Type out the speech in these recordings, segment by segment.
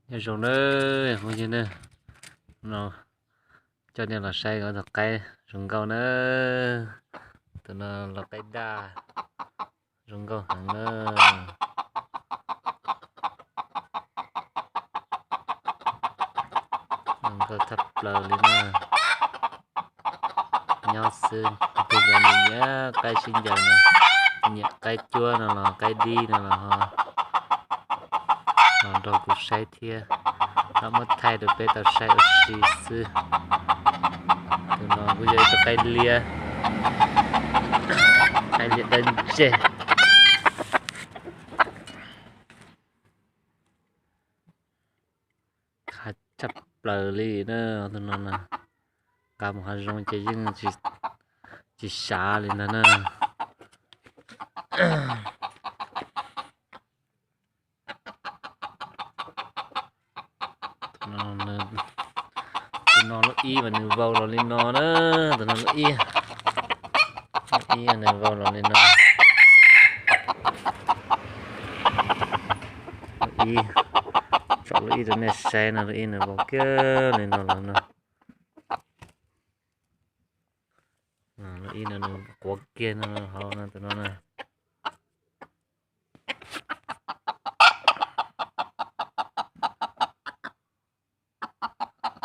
Nyob zoo na, phooj ywg na, no coj nej los saib tus qaib zoo nkauj na, tus no los qaib daj, zoo nkauj heev na, zoo nkauj tshaj plaws li na. Nyob xwb, tus nyiam qaib sib ncaws no, nyiam qaib cuab no los qaib dib no los ho los nrog kuv saib thiab, los muab thaij rau peb tau saib ua si xwb. Tus no kuj yog ib tug qaib liab, qaib liab dawb ntseg. Qab tshaj plaws li na, tus no na, nqa mus hav zoov ces yeej tsis sav li ntag na. Tus no lub ib mas nws vau los li no na, tus no lub ib, lub ib nws vau los li no. Lub ib, tsom lub ib rau nej saib no, lub ib nws vau kiag li no los no. Lub ib no nws quav kiag no hauv no, tus no na.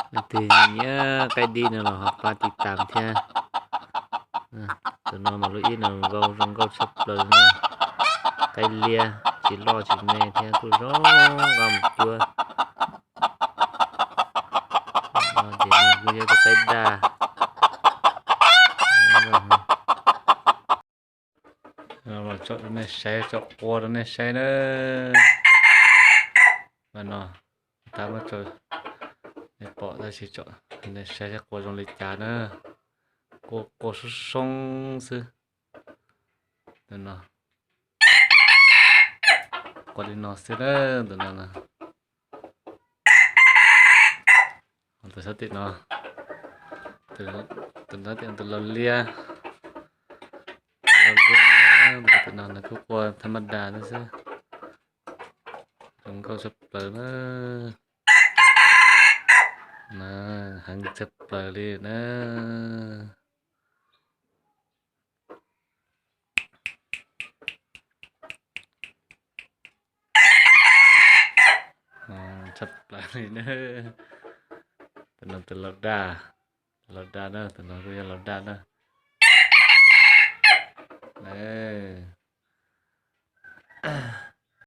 Leej twg nyiam qaib dib no los ho pab tiv tam thiab. Tus no mas lub ib no vau zoo nkauj tshaj plaws na. Qaib liab tsis loj tsis me thiab kuj zoo nkauj mus cuab. Ces nws kuj yog tus qaib daj. Los tsom rau nej saib, tsom qua rau nej saib na. No tab muab tso, nej pom tab sis tsom nej saib qua zoo li cas na. Qua qua soob soob xwb. Tus no qua li no xwb na, tus no na. Tus sab tim no, tus sab tim tus laus liab, laus liab, tus no nws kuj qua thab maj das xwb. Zoo nkauj tshaj plaws na. Heev tshaj plaws li na. Tshaj plaws li na. Tus no tus laus daj, tus laus daj na, tus no kuj yog laus daj na.